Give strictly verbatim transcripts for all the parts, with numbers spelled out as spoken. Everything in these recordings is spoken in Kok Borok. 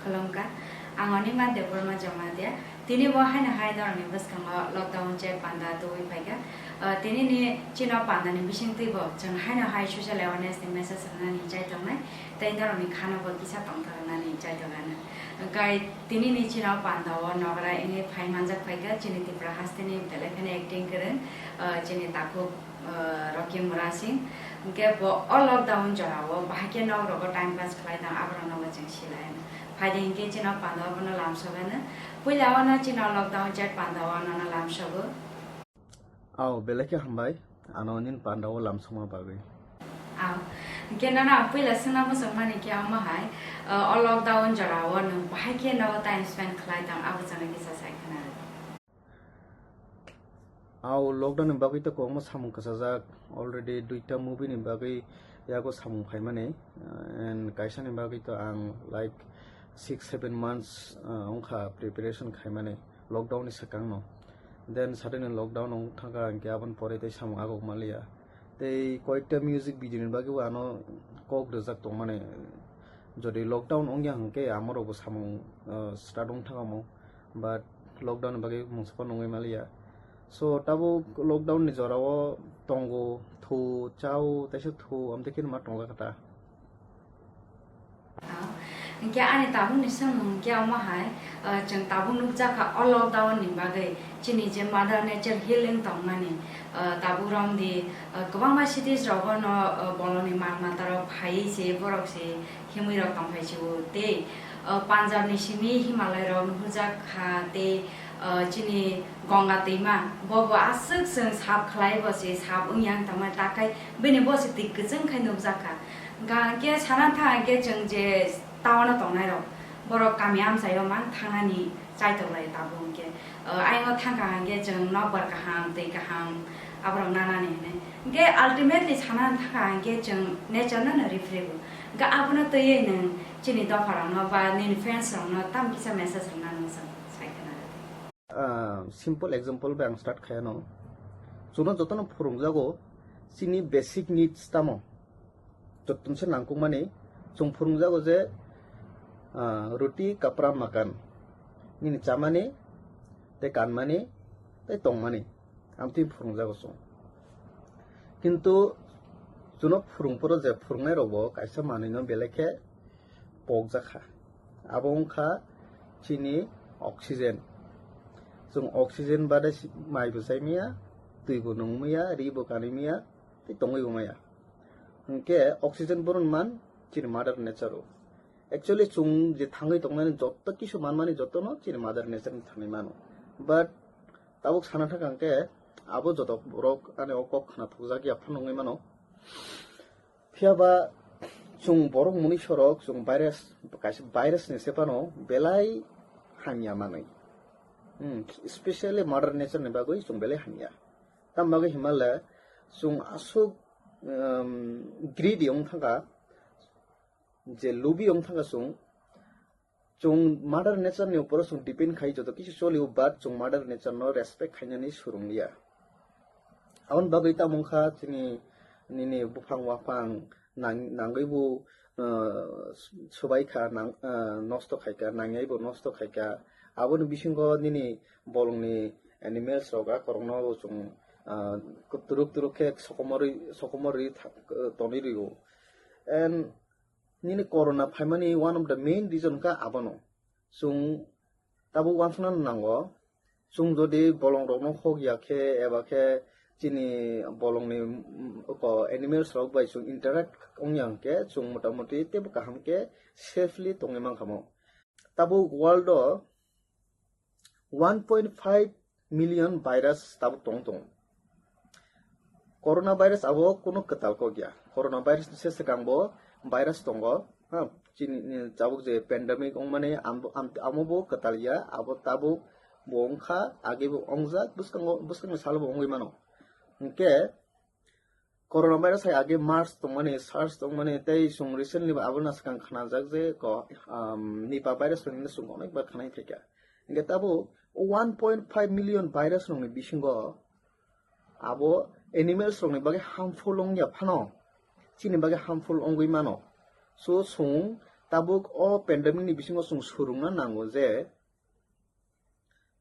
Khulumkha, ang Anima Debbarma Jamatia. Tini bo haino hai norokni bwskango lockdown chat panda tubui phaikha. Ah, tini ni chini panda ni bisingtwi bo chwng haino hai social awareness ni message rwnani chai tongnai, tei norokni khano bo kisa tongthok rwnani chai tongnai. Hwnkhe tini ni chini panda o nogra wngwi phai manjak phaikha chini Tripura haste ni belai kheno acting kwrwng, ah, chini takhuk, ah, Rocky Murasing. Hwnkhe bo o lockdown jora o bahai khe nok rogo time pass khlai tong, aborok no bo chwng silai. Phaidi hinkhe chini panda o bono lamsogano. Puila o no chini lockdown chat panda o nono lamsogo. Ao, belai khe hambai, ano nini panda o lamsokma bagwi. Ao, hinkhe nono ang puila swngna muchungmani khe omo hai, o lockdown jora o nwng bahai khe nogo time spend khlai tong, abo chwngno kisa sai khna rw. Ao, lockdown ni bagwi to kwbangma samung kwchajak, already duita movie ni bagwi yago samung phaimani, uh, and kaisa ni bagwi to ang like six seven months, uh, wngkha preparation khaimani lockdown ni swkang no. Then suddenly lockdown wng thangkha, hinkhe aboni pore tei samung agok manliya. Tei koyekta music video ni bagwi bo ano kok rwjak tongmani. Jodi lockdown wngya hinkhe amorok bo samung, uh, start wng thangamo. But lockdown ni bagwi mungsa phano wngwi manliya. So, tabuk lockdown ni jora o tongo, thu, chao, teisa thu, amtwi kheno ma tongjak kha ta. Hinkhe ani tabukni samung hinkhe omo hai, ah, chwng tabuk nukjakha o lockdown ni bagwi chini je mother nature healing tongmani, ah, tabuk romdi, ah, kwbangma cities rogo no, ah, bolongni mal mata rok phaiwi se borok se himwi rok tongphai se o tei, ah, Punjab ni simi Himalay rok nuhurjak kha tei, ah, chini Ganga twima bo bo aswk chwng sap khlai bo se sap wngya wng tongmani takhai bini bo se twi kwchwng khai nukjak kha. Hwnkhe sana thang khe chwng je town o tongnai rok, borok kami amchai o mang thangnani chaitok lai tabuk hwnkhe, uh, ayang o thangkha hwnkhe chwng nokbar kaham, twi kaham, aborok nanani hwnwi. Hwnkhe ultimately sana thangkha hwnkhe chwng nature no no reflect o. Hwnkhe abono twiwi nwng chini dopha rok no ba nini fans rok no tam kisa message rwna nwng chwng sai khna rw di. Ah, simple example bai ang start khai ano. Chwngno jotono phwrwngjago chini basic needs tamo. Jottoni se nangkukmani chwng phwrwngjago je, ah, roti, kapra, makan. Nini chamani, tei kanmani, tei tongmani. Amtwi phwrwngjago chwng. Kintu chwngno phwrwngphuru je phwrwngnairokbo kaisa manwino belai khe pokjakha. Abo wngkha chini oxygen. Chwng oxygen bade si-, mai bo chai maya, twi bo nung maya, ri bo kanwi maya, tei tongwi bo maya. Hwnkhe oxygen boron man chini mother nature o. Actually, chwng je thangwi tongnani joto kisu manmani jotono chini mother nature ni thangwi mano. But tabuk sana thangkha hwnkhe abo joto borok ani o kok khna thokjak ya phano wngwi mano. Phiya ba chwng borok mwnwi sorok chwng virus, kaisa virus ni se phano belai hamya manwi. Hmm, especially mother nature ni bagwi chwng belai hamya. Tamo bagwi hinmale chwng aswk, um, greedy wng thangkha, je lubi wng thangkha chwng, chwng mother nature ni uporo chwng depend khai joto kisu cholio, but chwng mother nature no respect khainani swrwng liya. Aboni bagwi tamo wngkha chini nini buphang waphang nang-, nangwi bo, uh, swbai kha, nang-, uh, nosto khai kha, nangyai bo nosto khai kha. Aboni bisingo nini bolongni animals rok a korokno bo chwng, uh, turuk turuk khe sokomorwi, sokomorwi tha-, tonwi rwo. And nini corona phaimani one of the main reason kha abono. Chwng tabuk uansukna nango, chwng jodi bolongrokno hok ya khe eba khe chini bolongni, mm, ko animals rok bai chwng interact wng ya hwnkhe chwng motamoti teibo kaham khe safely tongwi mankha mo. Tabuk world o one point five million virus tabuk tong tongo. Corona virus abo kuno kwtal kok ya. Corona virus ni se swkang bo virus tongo. Ha, chini, ni tabuk je pandemic wngmani ambo, am-, amo bo kwtal ya. Abo tabuk bo wngkha, age bo wngjak, bwskango, bwskangni salo bo wngwi mano. Hwnkhe, coronavirus hai age mars tongmani, sars tongmani, tei chwng recently bo abono swkang khnajak je ko, um, Nipah virus rok hinwi chwng onekbar khnai phaikha. Hingke tabo one point five million virus rokni bisingo abo animals rokni bagwi harmful wngya phano, chini bagwi harmful wngwi mano. So, chwng Tabuk o pandemic ni bisingo chwng swrwngna nango je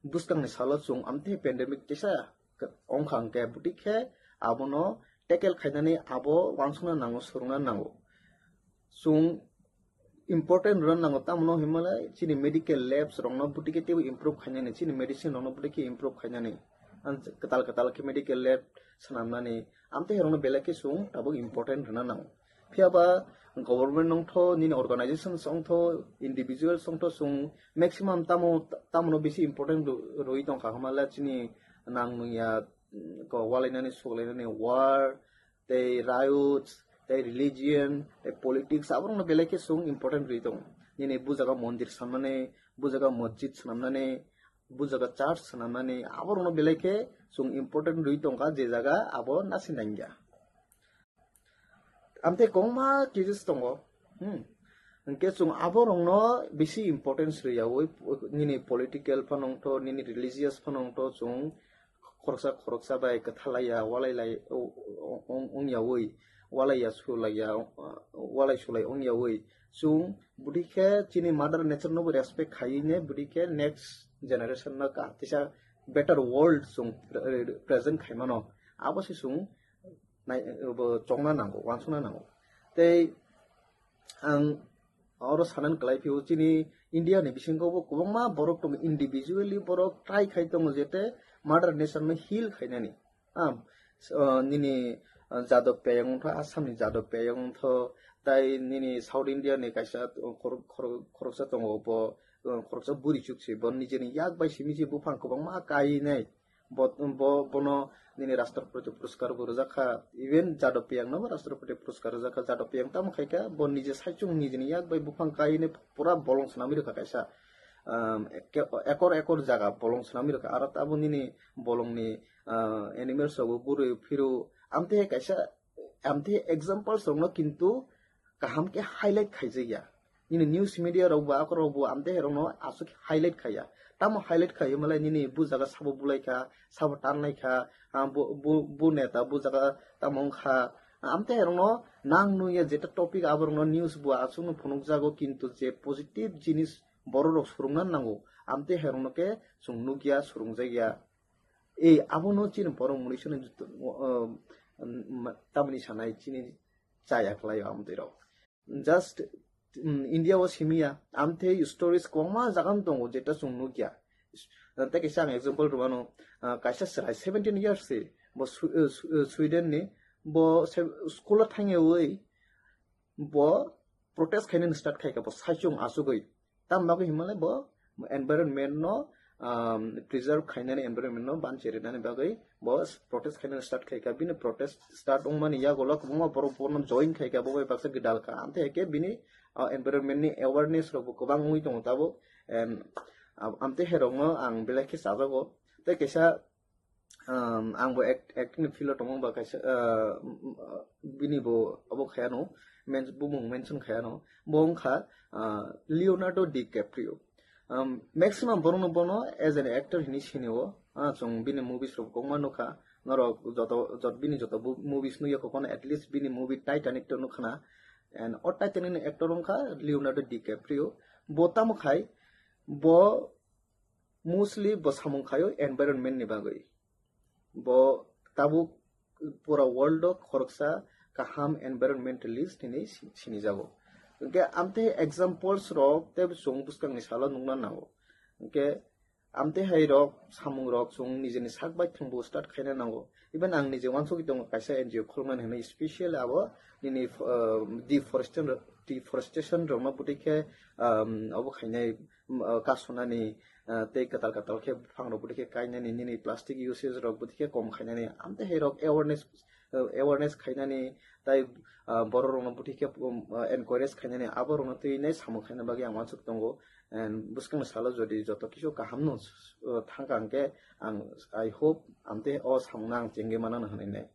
bwskangni salo chwng amtwi pandemic kisa wngkha hwnkhe bwtwi khe abono tackle khainani abo uansukna nango, swrwngna nango. Chwng important rwna nango, tamno hinmale chini medical labs rokno bwtwi khe teibo improve khainani, chini medicine rokno bwtwi khe improve khainani, kwtal kwtal khe medical lab swnamnani, amtwi herokno belai khe chwng tabuk important rwna nango. Phiya ba government nongtho, nini organizations wngtho, individuals wngtho, chwng maximum tamo, tamono bisi important ro-, rwi tongkha hwnmale chini nang nungya, mm, ko walainani, suklainani war, tei riots, tei religion, tei politics, aborokno belai khe chwng important rwi tongo. Nini bujaga mondir swnamnani, bujaga masjid swnamnani, bujaga church swnamnani, aborokno belai khe chwng important rwi tongkha, je jaga abo nasi nangya. Amtei kwbangma cases tongo. Hmm. Hwnkhe chwng aborokno bisi importance rwyaui, nini political phano wngtho, nini religious phano wngtho, chwng khoroksa khoroksa bai kwthalaiya, walai lai, o-, o-, ong-, ongyaui, walaiya sulaiya, walai sulai ongyaui. Chwng bwtwi khe chini mother nature no bo respect khaiwi ne bwtwi khe next generation no kaisa better world chwng pre-, present khaimano. Abo se chwng nai-, bo chongna nango, uansukna nango. Tei ang oro sanani kwlai phio, chini India ni bisingo bo kwbangma borok tongo, individually borok try khai tongo je te mother nature no heal khainani. Ah, so, nini, ah, Jadab Payeng wngkha, Assam ni Jadab Payeng wngkha, tai nini South India ni kaisa khorok-, khorok-, khoroksa tongo bo, ah, khoroksa buri chuk se, bo nijeni yak bai simi se buphang kwbangma kai nai. Bo, bo, bono nini Rashtrapati Puraskar bo rwjak kha, even Jadab Payeng no bo Rashtrapati Puraskar rwjak kha. Jadab Payeng tamo khai kha, bo nije saichung nijeni yak bai buphang kai ne pura bolong swnamwi rwkha kaisa, um, ek-, ekor ekor jaga bolong swnamwi rwkha. Aro tabuk nini bolong ni, uh, animals rok bo gurui phiro, amtwi kaisa, amtwi examples rok no kintu kaham khe highlight khaijakya. Nini news media rok bo, akhor rok bo amtwi hai rok no aswk highlight khaiya. Tamo highlight khaiyo malai nini bujaga sabo bulai kha, sabo tan lai kha, ah, bu, bu, bu neta bujaga tamo wng kha. Amtwi hai rok no nang nungya jeta topic abo rok no news bo aswk no phunuk jago, kintu je positive jinis borok rok swrwngna nango, amtwi hai rok no khe chwng nukya, swrwngjakya. Ei, abono chini borok mwnwi sano, um, tamni sanai chini chaya kwlai o amtwi rok. Just, um, India o simiya, amtwi stories kwbangma jaga no tongo, jeta chwng nukya. Tei kaisa ang example rwmano, ah, kaisa chwrai seventeen years se, bo Swi-, eh, Swi-, eh, Sweden ni, bo se-, school o thangyawi, bo protest khainani start khaikha, bo saichung achugwi. Tam bagwi hinmale bo environment no, um, preserve khainani, environment no banchi rinani bagwi bo protest khainani start khaikha. Bini protest start wngmani yagulo kwbangma borok bono join khaikha, bo bai baksa gwdal kha. Amtwi hai khe bini, uh, environment ni awareness rok bo kwbang wngwi tongo tabuk. And, uh, amtwi hai rok no ang belai khe chajago. Tei kaisa, um, ang bo act-, acting ni field o tongmung ba kaisa, uh, bini bo obo khayano, men-, bumung mention khayano, bo wngkha, uh, Leonardo DiCaprio. Um, maximum borokno bono as an actor hinwi sinio, ah, chwng bini movies rok kwbangma nukha, norok joto, jot-, bini joto bu-, movies nukya kho phano at least bini movie Titanic to nukhana, and o Titanic ni actor wngkha Leonardo DiCaprio, bo tamo khai, bo mostly bo samung khaio environment ni bagwi. Bo tabuk pura world o khoroksa kaham environmentalist hinwi si-, sinijago. Hwnkhe amtwi examples rok tei chwng bwskangni salo nukna nango. Hwnkhe amtwi hai rok samung rok chwng nijeni sak bai thwngbo start khaina nango. Even ang nije uansugwi tongo, kaisa N G O khuluknani hwnwi special abo nini, uh, deforestation, deforestation rokno bwtwi khe, um, obo khainai, um, uh, kasunani, uh, tei kwtal kwtal khe buphang rok bwtwi khe kainani, nini plastic usage rok bwtwi khe kom khainani, amtwi hai rok awareness, uh, awareness khainani, tai, uh, borok rokno bwtwi khe, um, uh, encourage khainani, abo rokno twi nai samung khaina bagwi ang uansuk tongo. And bwskangni salo jodi joto kisu kaham no, uh, thangkha hwnkhe ang, I hope amtwi o samungno ang chengwi manano hwnwi nai.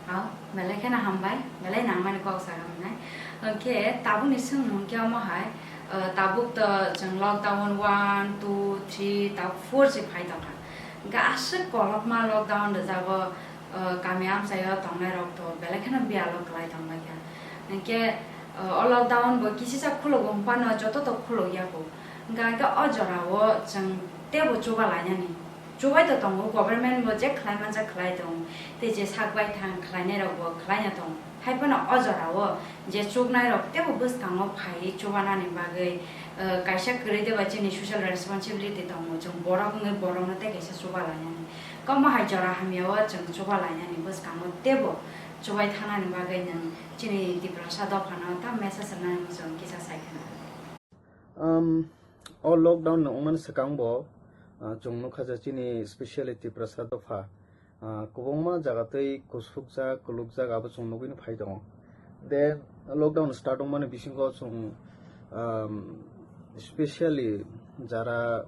Ah, belai kheno hambai, belai nangmani kok saga hwnwi nai. Hwnkhe tabukni swngmung khe omo hai, uh, tabuk to chwng lockdown one, two, three, tabuk four se phai tongkha. Hwnkhe aswk kolokma lockdown rwjago, uh, kami amchaio tongnai rok to belai kheno biyalo kwlai tonglaikha. Hwnkhe, O lockdown bo kisisa khulok wng phano joto to khulok yago. Hwnkha hwnkhe o jora o chwng tebo chuba lainani. Chubai to tongo, government bo je khlai manjak khlai tong, tei je sak bai thang khlainai rok bo khlaina tong. Hai phano o jora o je chuknai rok tebo bwskango phaiwi chubanani bagwi, eh, kaisa kwrwi deba chini social responsibility tongo, chwng borok wngwi borokno tei kaisa chuba lainani. Kwbangma hai jora hamya o chwng chuba lainani bwskango tebo chubai thangnani bagwi nwng chini Tiprasa dophano ta message rwnani muchung kisa sai khna. Um, o lockdown ni wngmani swkang bo, ah, chwng nukha je chini specially Tiprasa dopha, ah, kwbangma jaga tei kusukjak, kulukjak abo chwng nugwi phai tongo. Then lockdown start wngmani bisingo chwng, um, specially jara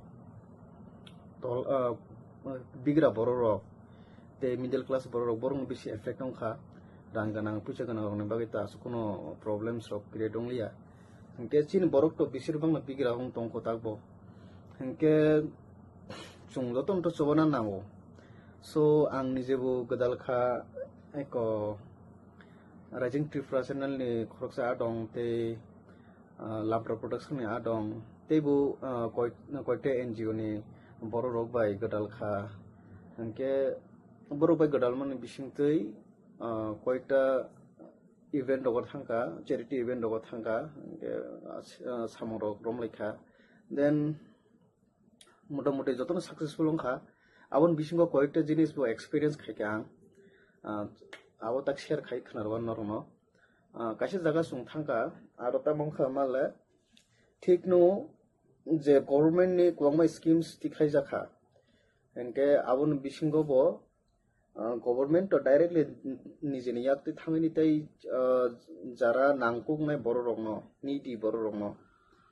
tol, ah, bigra borok rok tei middle class borok rok borokno bisi effect wngkha. Rang gwnang, puisa gwnang rokni bagwi ta aswk kuno problems rok create wngliya. Hinkhe chini borok to bisir bangno bigra wng tong kwtak bo. Hinkhe chwng jotono to chubana nango. So ang nijebo gwdal kha eko Rising Tripura channel ni khoroksa adong tei, ah, Labra Production ni adong teibo, ah, koi-, koita N G O ni borok rok bai gwdal kha. Hinkhe borok bai gwdal mani bisingtwi, ah, koita event rogo thangkha, charity event rogo thangkha, hinkhe, ah, s-, ah, samung rok romlaikha. Then motamuti jotono successful wngkha. Aboni bisingo koyekta jinis bo experience khaikha ang. Ah, abo tak share khai khwnarwkha norokno. Ah, kaisa jaga chwng thangkha, aro tamo wngkha male thikno je government ni kwbangma schemes tikhlaijakha. Hinkhe aboni bisingo bo, ah, government to directly nijini yaktwi thangwi tei, ah, jara nangkuknai borok rokno, needy borok rokno,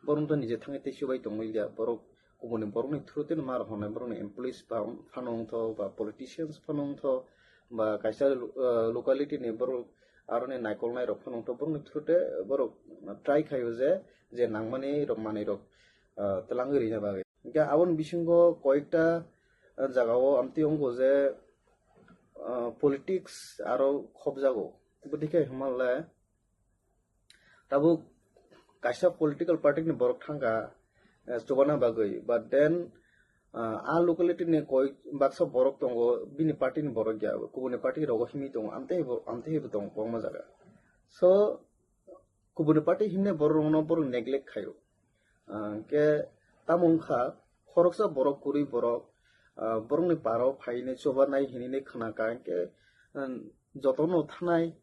borok to nije thangwi tei chubai tongwi liya. Borok kubuni borokni through tei ma rok hwnwi borokni employees ba phano wngtho ba politicians phano wngtho ba kaisa, ah, locality ni borok aroni naikolnai rok phano wngtho, borokni through tei borok try khaio je, je nangmani rok manwi rok, ah, twlangwi rina bagwi. Hinkhe aboni bisingo koyekta, ah, jagao amtwi wngo je, ah, politics aro khopjago. Bodikhe hwnmale tabuk kaisa political party ni borok thangkha, eh, chubana bagwi. But then, ah, a locality ni koi baksa borok tongo, bini party ni borok ya, kubuni party rogo himwi tongo, amtwi bo, amtwi bo tongo kwbangma jaga. So, kubuni party himnai borok rokno borok neglect khaio. Ah, hinkhe tamo wngkha, khoroksa borok, kwrwi borok, ah, borokni paro phainai chubanai hinwi khwnakha, hinkhe, um, jotono thanai,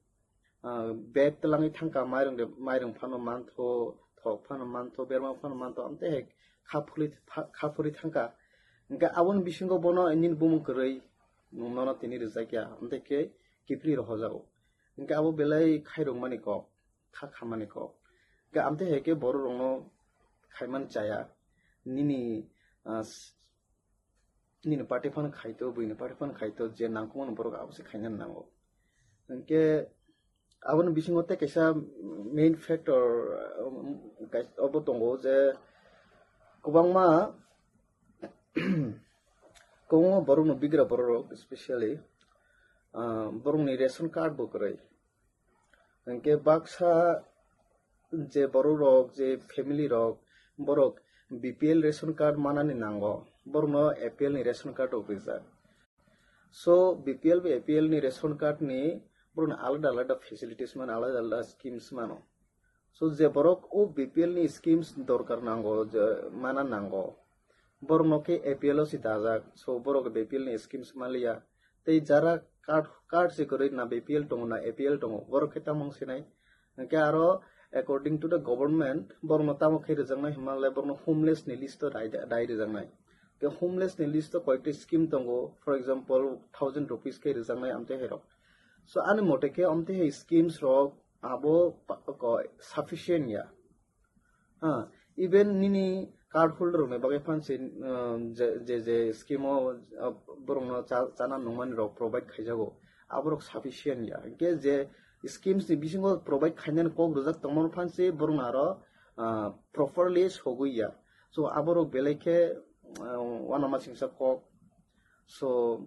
ah, bag twlangwi thangkha, mairung de, mairung phano mantho, thok phano mantho, berma phano mantho, amtwi hai kha phuli, kha phuri thangkha. Hinkhe aboni bisingo bono nini bumung kwrwi, nono tini rijak ya, amtwi khe kiphilwi rohojago. Hinkhe abo belai khairokmani kok. Kha khamani kok. Ga amtwi hai khe borok rokno khaiman chaya. Nini, ah, s-, nini party phano khaito, buini party phano khaito, je nangkukmano borok abo se khaina nango. Hinkhe aboni bisingo tei kaisa main factor, um, kai-, obo tongo je kwbangma, kwbangma borokno bigra borok rok specially, ah, borokni ration card bo kwrwi. Hinkhe baksa je borok rok, je family rok, borok B P L ration card manani nango, borokno A P L ni ration card rok rijak. So B P L bai A P L ni ration card ni borokno alada alada facilities mano, alada alada schemes mano. So je borok o B P L ni schemes dorkar nango, je mana nango, borokno khe A P L o se dajak. So borok B P L ni schemes manliya. Tei jara card, card se kwrwi na B P L tongo na A P L tongo, borok khe tamo wng sinai. Hinkhe aro according to the government, borokno tamo khe rwjaknai hwnmale borokno homeless ni list o dai, dai rwjaknai. Khe homeless ni list o koyekta scheme tongo, for example, thousand rupees khe rwjaknai amtwi hai rok. So ani mote khe amtwi hai schemes rok abo pa-, ko-, sufficient ya. Ha, even nini card holder rokni bagwi phan se, um, je, je, je scheme o, uh, borokno cha-, chana nungmani rok provide khaijago, aborok sufficient ya. Hinkhe je schemes ni bisingo provide khainani kok rwjak tongmani phan se borokno aro, uh, properly sogwi ya. So aborok belai khe, uh, uanama singsa kok. So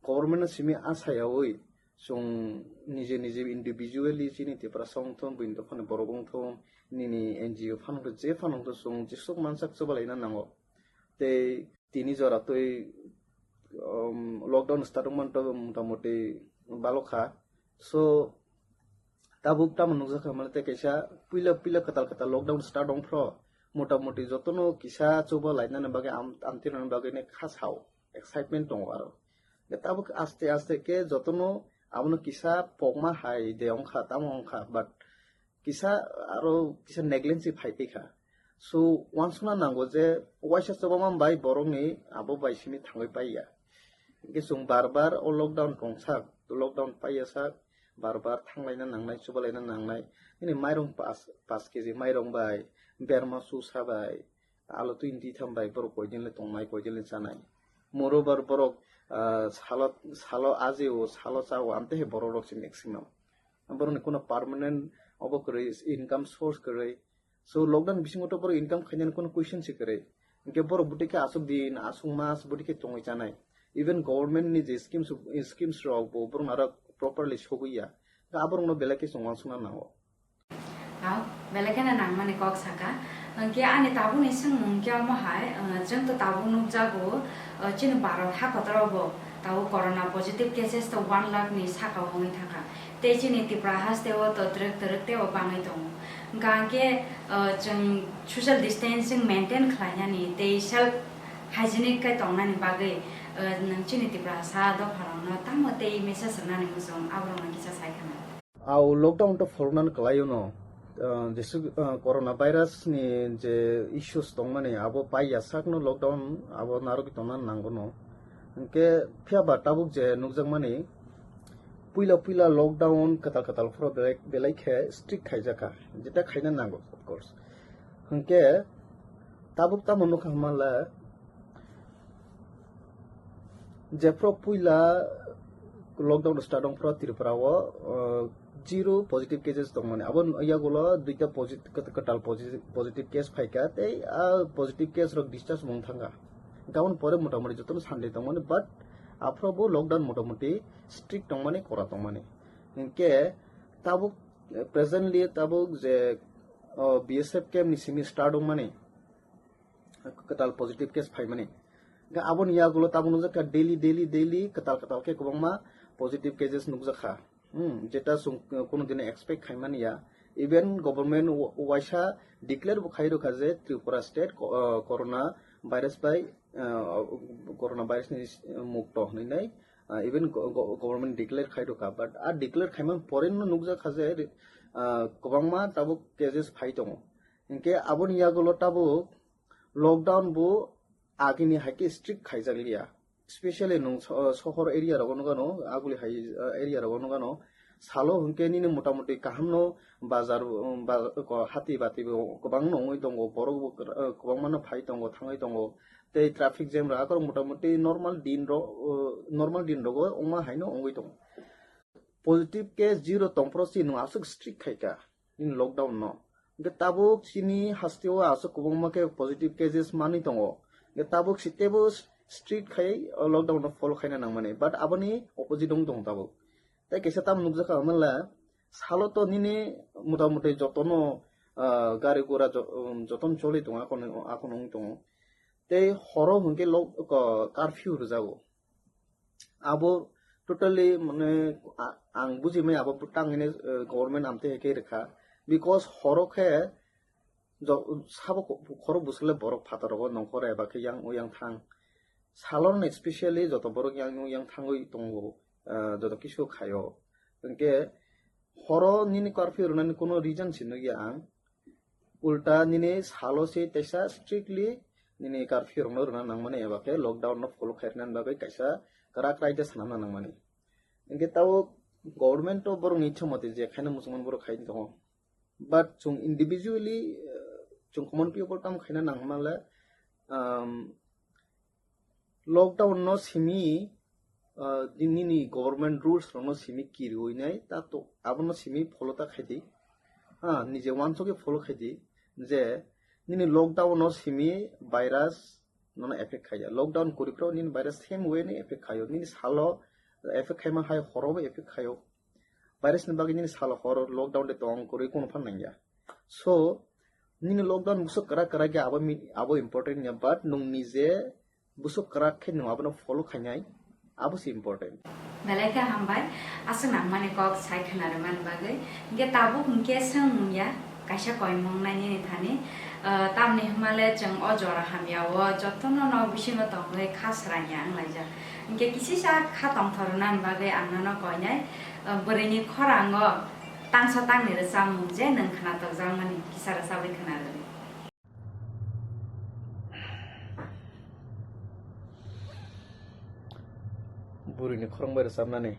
government no simi asayawi Chwng nije nije individually chini Tiprasa wngthung, buini dophani borok wngthung, nini N G O phano je phano wngthung, chwng jesuk mansak chubalaina nango. Tei tini jora twi, um, lockdown start wngmani to motamoti balokha. So, tabuk tamo nukjakha mane tei kaisa puila puila kwtal kwtal lockdown start wngphro motamoti jotono kisa chuba lainani bagwi am-, amtwinani bagwi ne kha sao, excitement tongo aro. Tabuk aste aste khe jotono abono kisa pokma hai de wngkha, tamo wngkha, but kisa aro kisa negligence phai twi kha. So, uansukna nango je waisa chobama bai borokni abo bai simi thangwi paiya. Hingke chwng bar bar o lockdown tongsak, lockdown paiya sak, bar bar thanglaina nangnai, chubalaina nangnai. Nini mairung pas, pas K G mairung bai, berma susa bai, alo twi di tham bai borok koidinle tongnai, koidinle chanai. Moreover, borok, ah, salo, salo ajio, salo chao, amte he borok rok se maximum. Borokni kono permanent obo kwrwi, income source kwrwi. So, lockdown bisingo to borok income khainani kono question se kwrwi. Hingke borok bwtwi khe aswk din, aswk mas bwtwi khe tongwi chanai. Even government ni je schemes, schemes rok bo borok aro properly sogwi ya. Aborok no belai khe chwng uansukna nango. Hao, belai kheno nangmani kok saka. Hwnkhe ani tabukni swngmung khe omo hai, uh, chwng to tabuk nukjago, uh, chini Bharat hakotoro bo tabuk corona positive cases to one lakh ni saka wngwi thangkha. Tei chini Tripura haste o to twrwk twrwk tei o bangwi tongo. Hwnkha hwnkhe, uh, chwng social distancing maintain khlainani tei self hygienic khe tongnani bagwi, uh, nwng chini Tripura sa dopharokno tamo tei message rwnani muchung aborokno kisa sai khna. Au lockdown to phoroknani kwlaio no, ah, jesu, ah, corona virus ni je issues tongmani abo pai ya sakno lockdown abo narwgwi tongna nango no. Hwnkhe phiya ba tabuk je nukjakmani puila puila lockdown kwtal kwtal phoro belai, belai khe strict khaijakha, jeta khaina nango of course. Hwnkhe tabuk tamo nukha hwnmanle jephru puila lockdown start wngphru Tripura o, uh, zero positive cases tongmani. Abo yagulo duita posit-, kwt-, kwtal posit-, positive case phaikha, tei a positive case rok discharge wng thangkha. Gabon pore motamoti jotono Sunday tongmani, but aphuru bo lockdown motamoti strict tongmani, kora tongmani. Hinkhe tabuk, eh, presently tabuk je, oh, B S F camp ni simi start wngmani, kwtal positive case phaimani. Ga aboni yagulo tabuk nukjakha daily, daily, daily kwtal kwtal khe kwbangma positive cases nukjakha. Hmm, jeta chwng, uh, kono dino expect khaimani ya. Even government wa-, waisa declare bo khai rwkha je Tripura state co-, uh, corona virus bai, uh, corona virus ni, uh, mukto hwnwi nai, uh, even go-, go-, government declare khai rwkha, but a declare khaimani pore no nukjakha je, uh, kwbangma tabuk cases phai tongo. Hinkhe aboni yagulo tabuk lockdown bo agini hai khe strict khaijak liya. Specially nwng so-, sohor area rogo nukano, aguli hai, uh, area rogo nukano. Salo hinkhe nini motamoti kaham no bazar, um, ba-, ko-, hati bati bo kwbang no wngwi tongo, borok bo, uh, kwbangma no phai tongo, thangwi tongo. Tei traffic jam rok akhoro motamoti normal din ro, uh, normal din rogo wngma hai no wngwi tongo. Positive case zero tongphuru chini aswk strict khaikha nini lockdown no. Hwnkhe tabuk chini hasteo aswk kwbangma khe positive cases manwi tongo. Hwnkhe tabuk si teibo strict khai o lockdown no follow khaina nangmani. But aboni opposite wng tongo tabuk. Tei kaisa tamo nukjakha hwnla salo to nini motamoti jotono, ah, gari gura jo-, um, jotono choli tongo, akono, akono wng tongo. Tei horo hwnkhe lo-, ko-, curfew rwjago. Abo totally, mane, a-, ang bujimai abo bwtang hwnwi, eh, government amtwi hai khe rwkha. Because horo khe jo-, sabo ko-, khoro bwswkle borok phataro nongkhor eba khe yang o yang thang. Salon specially joto borok yang o yang thangwi tongo, eh, joto kisu khaio. Hwnkhe horo nini curfew rwnani kuno reason se nukya ang. Ulta nini salo se teisa strictly nini curfew rokno rwna nangmani eba khe lockdown no follow khairwnani bagwi kaisa kwrak raida swnamna nangmani. Hwnkhe tabuk government to borokni ichha mate je khaina muchungmani borok khai tongo. But chwng individually, uh, chwng common people tamo khaina nangmale, um, lockdown no simi, ah, nini government rules rokno simi kiriwi nai, ta to abono simi follow ta khaidi. Ah, nije uansukhe follow khaidi je nini lockdown no simi virus nono effect khaiya. Lockdown kwrwi phuru nini virus same way ni effect khaio. Nini salo, Effect khaima hai horo bo effect khaio. Virus ni bagwi nini salo horo lockdown de tong kwrwi kunu phan nangya. So nini lockdown bwswk kwrak kwrak ya abo mi-, abo important ya, but nwng nije bwswk kwrak khe nwng abono follow khainai, abo se important. Belai khe hambai, aswk nangmani kok sai khwnarwmani bagwi. Hinkhe tabuk hinkhe swngmung ya, kaisa koimung nai nini thani, ah, tamni hwnmale chwng o jora hamya o jotono nok bisingo tongwi kha swrangya wnglaijak. Hinkhe kisisa kha tongthor rwnani bagwi ang nono koinai, ah, bwrwini khorango tangsa tangni rwchapmung je nwng khwnathokjakmani kisa rwchapwi khwnarwdi. Bwrwini khorang bai rwchapnani.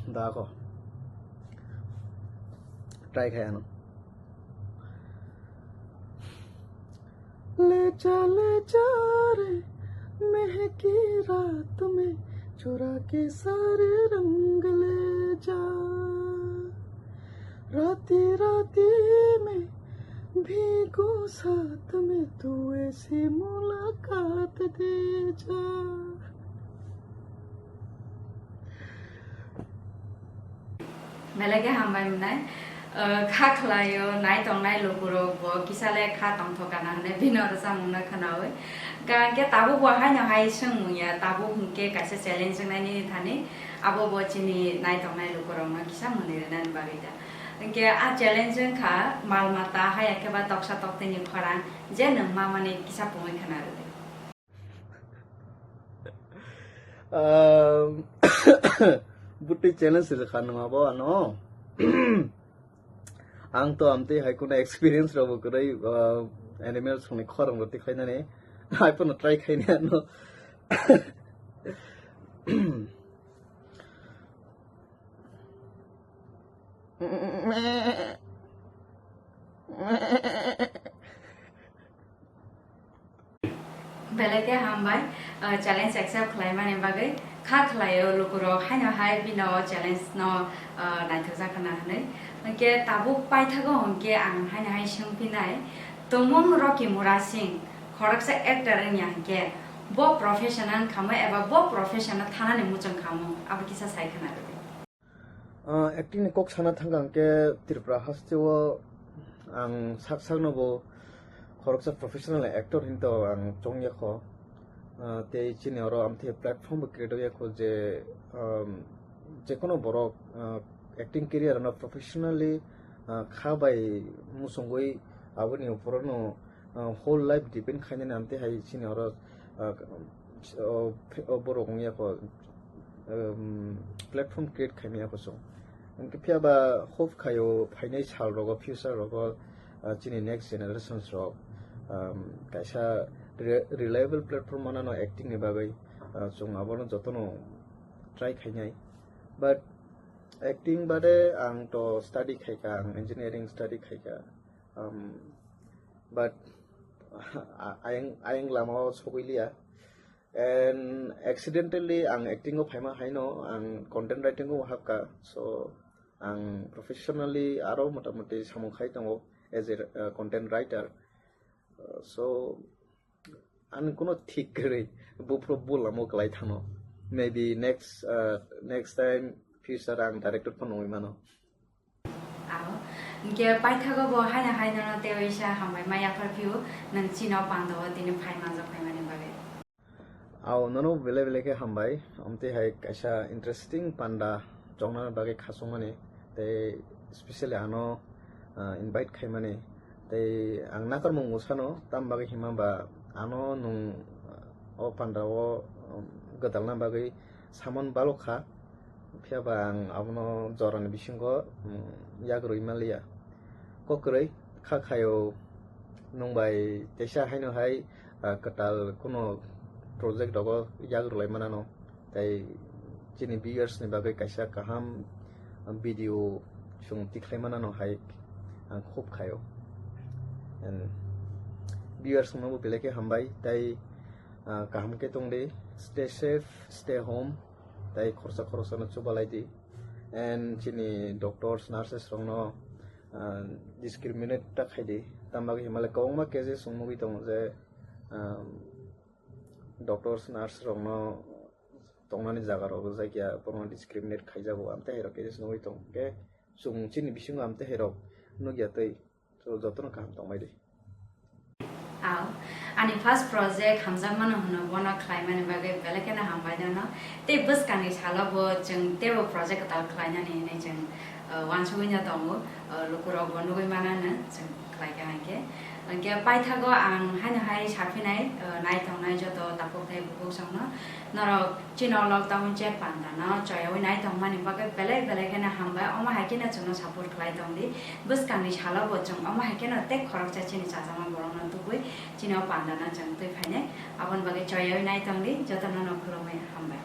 Da ko. Try khai ano. ले जा, ले जा रे, महकी रात में चुरा के सारे रंग ले जा। राती राती में भीगू साथ में तू ऐसी मुलाकात दे जा। Belai khe hambai mwnai. Ah, kha khlaio, nai tongnai lukurok bo kisa le kha tongthok kana hwnwi bini rwchapmungno khwnaui. Ka-, hwnkhe tabuk bo haino hai swngmung ya, tabuk hwnkhe kaisa challenge wngnai nini thani, abo bo chini nai tongnai lukurokno kisa mwnwi rwnani bagwi da. Hwnkhe a challenge wngkha mal mata haya khe ba toksa toktwini khorang je nwng mamani kisa pungwi khwna rwdi. Um, bwtwi challenge rwkha nwng abo ano. Ang to amtwi hai kheno experience rokbo kwrwi, uh, animals rokni khorang rok tikhlainani. Hai phano try khaini ano. Belai khe hambai, uh, challenge accept khlaimani bagwi. Kha khlaio lukurok haino hai bino o challenge no, uh, naithokjak khna hwnwi. Hwnkhe tabuk paithago hwnkhe ang haino hai swngphinai, tongmung Rocky Mura Singh, khoroksa actor wngya hwnkhe bo profession no wngkhamwi eba bo profession no thanani muchung khamung abo kisa sai khna rwdi. Ah, acting ni kok sana thangkha hwnkhe Tripura haste o ang sak sak no bo khoroksa professional actor hinto ang chongya kho. Ah, tei chini oro amtwi platform bo create ya kho je, um, jekono borok, ah, acting career no professionally, ah, kha bai muchungwi aboni uporo no, ah, whole life depend khainani amtwi hai chini oro, ah, o, o borok wngya kho. Um, platform create khaimaya kho chwng. Hwnkhe phiya ba hope khaio phainai sal rogo, future rogo, uh, chini next generations rok, um, kaisa re-, reliable platform manano acting ni bagwi, uh, chwng abono jotono try khainai. But acting bade ang to study khaikha, ang engineering study khaikha. Um, but ayang, ayang lama o sogwi liya. And accidentally ang acting o phaima haino ang content writing o hapkha. So ang professionally aro motamoti samung khai tongo as a, uh, content writer. Uh, so ang kuno thik kwrwi buphuru bulamo kwlai thangno. Maybe next, uh, next time future ang director phano wngwi mano. Ao. Hwnkhe paithago bo haino haino no tei oisa hambai ma yaphar phio nwng chini o panda o tini phai manjak phaimani bagwi. Ao, nono belai belai khe hambai. Amtwi hai kaisa interesting panda chongna bagwi khachukmani tei specially ano, ah, invite khaimani tei ang nakarmung mwsano tam bagwi hima ba ano nwng o panda o, um, gwdalna bagwi samon balok kha. Phiya ba ang abono jorani bisingo, mm, yak rwui manliya. Kok kwrwi kha khaio nwng bai teisa haino hai, ah, kwtal kuno project rogo yak rwlai manano. Tai chini viewers ni bagwi kaisa kaham video chwng tikhlai manano hai ang hope khaio. And viewers no bo belai khe hambai tai, ah, kaham khe tongdi, stay safe, stay home. Tai khoroksa khoroksano chubalai di. And chini doctors, nurses rokno, ah, discriminate ta khai di. Tamo bagwi himale kwbangma cases wng mugwi tongo je, ah, Doctors, nurse rokno tongnani jaga rok rijak ya, borokno discriminate khaijago, amtwi hai rok khe nugwi tong khe chwng chini bisingo amtwi hai rok nugya tei jotono kaham tongbai di. Aw, ani first project hamjakmano hwno bono khlaimani bagwi belai kheno hambai nono. Tei bwskangni salo bo chwng teibo project kwtal khlainani hinwi chwng, uh, uansugwi no tongo, uh, lukurok bo nugwi manano chwng khlaikha hinkhe. Hinkhe paithago ang haino hai saphinai, uh, naitongnai joto takhuk tei bukhuk songno norok chini o lockdown chat pandano choyaui naitongmani bagwi belai belai kheno hambai. Omo hai kheno chwngno support khlai tongdi. Bwskangni salo bo chwng omo hai kheno tei khoroksa chini chajakma borokno tubui chini o pandano chwng twi phainai. Aboni bagwi choyaui naitongdi, jotono no khulumui hambai.